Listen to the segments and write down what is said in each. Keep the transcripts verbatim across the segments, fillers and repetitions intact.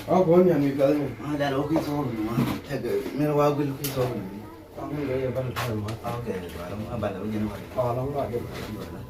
A kuɔn yan mi kɛl ni. Ma dal wä kui̱ thok ni ma. Tɛk mi wa guil kui̱ thok ni. Kɔn ni kɛ yɛ bal kɛl ma. Ok, bal ma bal wä jɛn bal. Kɔn lɔŋ bal jɛn bal.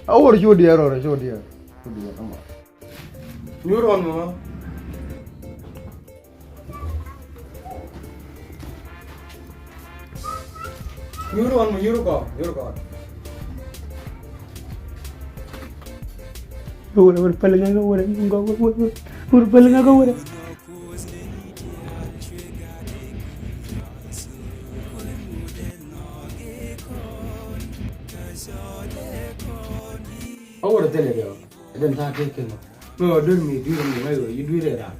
A wor cu diɛɛr, wor cu diɛɛr. Cu diɛɛr, come on. Nyuur ɣɔn mɔ. Nyuur ɣɔn mɔ, nyuur kɔ, nyuur kɔ. Wurɛ, wurɛ, päl ŋa kɛ wurɛ, wurɛ, wurɛ, wurɛ, wurɛ, päl ŋa kɛ wurɛ. A wurɛ thilɛ diɔ. Ɛ den tha̱a̱ŋ tëë kɛn ɔ. Mi ɣöö duer mi dui̱r mi ŋäc ɣöö yi dui̱r ɛ raar.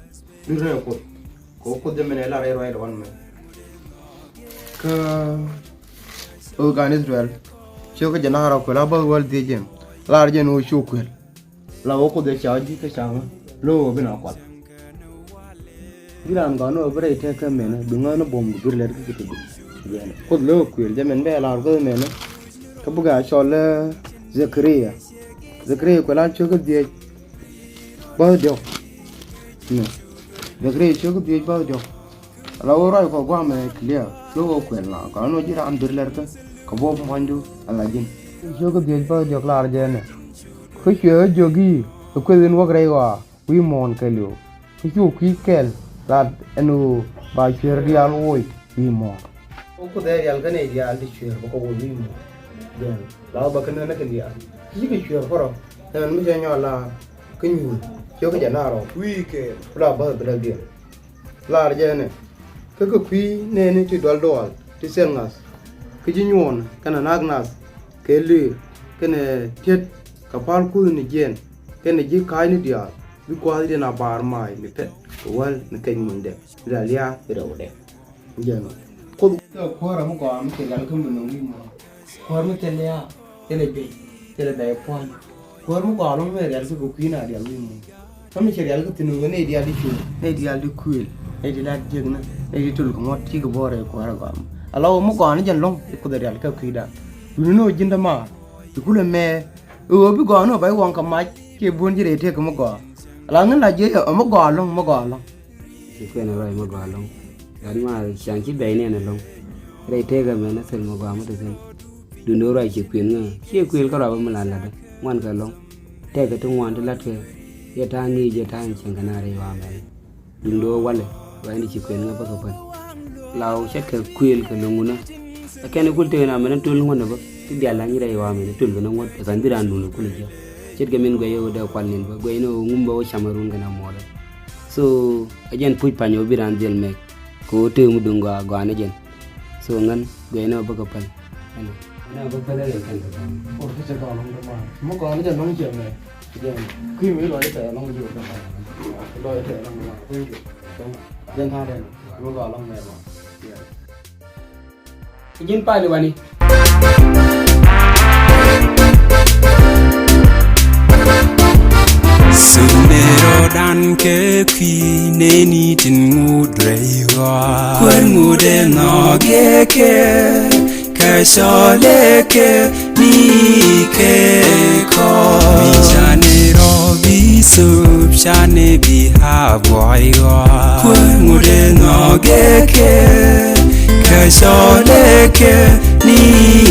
Dui̱r ɛ Kuoth. Kɛ ɣöö Kuoth jɛ min ɛ lar ɛ ruac dɔɔn mɛ. Kä ɣöö gan Ithɛrɛl. Ciökä jɛ nak rɔ kuël a bäth wäl dhiec jɛ. Lar jɛ ni ɣöö cu kuël. La ɣöö Kuoth ɛ ca ji̱ kä ca ɣä. Lo̱k ɣöö bi na kual. Ji̱ raan gɔaa ni ɣöö bi rɛy tëëkä mɛnɛ, bi ŋäth ni buɔ̱m bi duer lɛt kä kɛ ti duŋ. Kuoth lo̱k kuël jɛ mɛn bɛ lar guäth mɛnɛ. Kä bukɛ a cɔl, eh, Zɛkaria. Zɛkaria kuɛ la ciökä dhiec bäth diɔ̱k. Nɛ. Zɛkaria ciökä dhiec bäth diɔ̱k. Ala wä ruac kɔ gua̱a̱mɛ clear. Lo̱k ɣöö kuɛl na gɔaa ni ɣöö ji̱ raan duer lɛt kä kɛ buɔ̱m pua̱nydu ala ji̱n. Ciökä dhiec bäth diɔ̱k lar jɛ nɛ. Kä cuɛ ɣä jiök i̱, ɛ kueth in wäk rɛy ɣɔaa. Wi̱i̱ muɔ̱ɔ̱n kɛɛliw. Kä cu kui̱ kɛl lat ɛn ɣöö ba cueer diaal woc wi̱i̱ muɔ̱ɔ̱n. Kä Kuoth ɛ rial kä nɛy diaal ti cueer bä kɛ woc wi̱i̱ muɔ̱ɔ̱n. Jɛn la wä bä kä nän kä diaal. Ci kɛ cueer kärɔ. Ɛn mi cɛ nyɔal la kä nyuul. Ciökä jɛ naar ɔ. Wi̱i̱ kɛɛl. Ku la bäth bi la biɛl. Lar jɛ nɛ. Kä kɛ kui̱ nɛɛni ti dual dual ti thil ŋa̱th. Kä ji̱ nyuɔɔn kɛnɛ na̱a̱k nath. Kɛ li̱i̱r kɛnɛ tiet kɛ pa̱l kuth ni jiɛn. Kɛnɛ ji̱ ka̱a̱cni diaal. Bi gua̱a̱thdiɛn a baar maac mi pɛt kɛ wäl ni kɛc muɔ̱nydɛ. Ri la lia̱a̱ rɛwdɛ. Jɛn ɔ. Kuoth kɛ kuäärä mi gɔaa mi cɛ rial kä mi nöŋ wi̱i̱ muɔ̱ɔ̱n. Kuäär mi thil lia̱a̱, thilɛ bey, thilɛ bey puɔ̱ny. Kuäär mi gɔaa ɛlɔ̱ŋ mi rial kä kɛ kui̱ na dial wi̱i̱ muɔ̱ɔ̱n. Kä mi cɛ rial kä thi̱n ɣöö nɛy diaal di cuëël, nɛy diaal di kuëël, nɛy di la jiäknä, nɛy di töl kɛ ŋuɔ̱t cikɛ bo̱o̱r rɛy kuäärä gɔaa mɔ. Ala ɣöö mi gɔaa ni jɛn ɛlɔ̱ŋ i̱ Kuoth ɛ rial kä kui̱dan. Duundɛ ni ɣöö ji̱n dämaar i̱ kulɛ mɛɛ ɣöö bi gɔaa ni ɣöö ba i̱ waŋ kɛ mac kiɛ buɔ̱n ji̱ rɛy tëëk kɛ mi gɔaa. Ala ŋän la jiɛ ɛ mi gɔaa ɛlɔ̱ŋ, mi gɔaa ɛlɔ̱ŋ. Ci kuɛn ruac mi gɔaa ɛlɔ̱ŋ. Gat ma can ci bɛy nɛn ɛlɔ̱ŋ. Rɛy tëëk ɛmɛn ɛ thil mi gɔaa mi te thi̱n. Duundɛ ruac ci kuɛn ŋä. Ci kuël kä ruac mi la la̱tdä. Ŋuan kɛ ɛlɔ̱ŋ. Tëëk ɛ ti ŋuan ti la̱t kɛ. Yɛ ta̱a̱ ŋi̱i̱c yɛ ta̱a̱ cieŋ kɛ na rɛy wa mɛn. Duundɛ walɛ. Ruac ni ci kuɛn ŋä bä kɛ kuɛn. La wä ce̱tkɛ kuël kɛ lo̱ŋ wunä. Ɛ kɛn ikul tëë na mɛn ɛ töl ŋuɔ̱t ɛ bä. Ti dial la nyi rɛy wa mɛn ɛ töl kɛ ni ŋuɔ̱t. Ɛ kɛn bi raan duundɛ kulɛ jiäk. Ce̱tkɛ min guɛc ɛ wä dee kual nin bä. Guɛc ni wä ŋum bä wä cam ɛ run kɛ na muɔlɛ. So, ɛ jɛn puc pa̱ny ɣöö bi raan dhiel mɛk kɛ ɣöö tëë mi duŋ gɔaa gɔaa ni jɛn. So ŋän guɛcnɛ ɣöö bäkɛ päl. Ɛnɔ. Ɛnɔ bä päl ɛ rɛy kɛn kɛ gɔaa. Or kä cɛ gɔaa lɔŋ dämaar. Mi gɔaa ni jɛ lɔŋ jiɛn mɛ. Jɛn kui̱ mi lɔc tɛth lɔŋ ji̱ wä dämaar. Lɔc tɛth lɔŋ dämaar. Thank you. Jɛn ta̱a̱ rɛn. Mi gɔaa lɔŋ mɛ gɔaa. Yes. Ji̱n pali wani. Sumero dan kɛ kui̱ neni tin ŋut rɛy wa. Kuer ŋut ɛ nhɔk yɛ kɛ, kɛ cɔl ɛ kɛ ni kɛ kɔ. Mi cani rɔ bi sup cani bi ha. a buɔy ɣɔaa. Kuäär ŋut in nhɔkɛ kɛ, kɛ cɔlɛ kɛ ni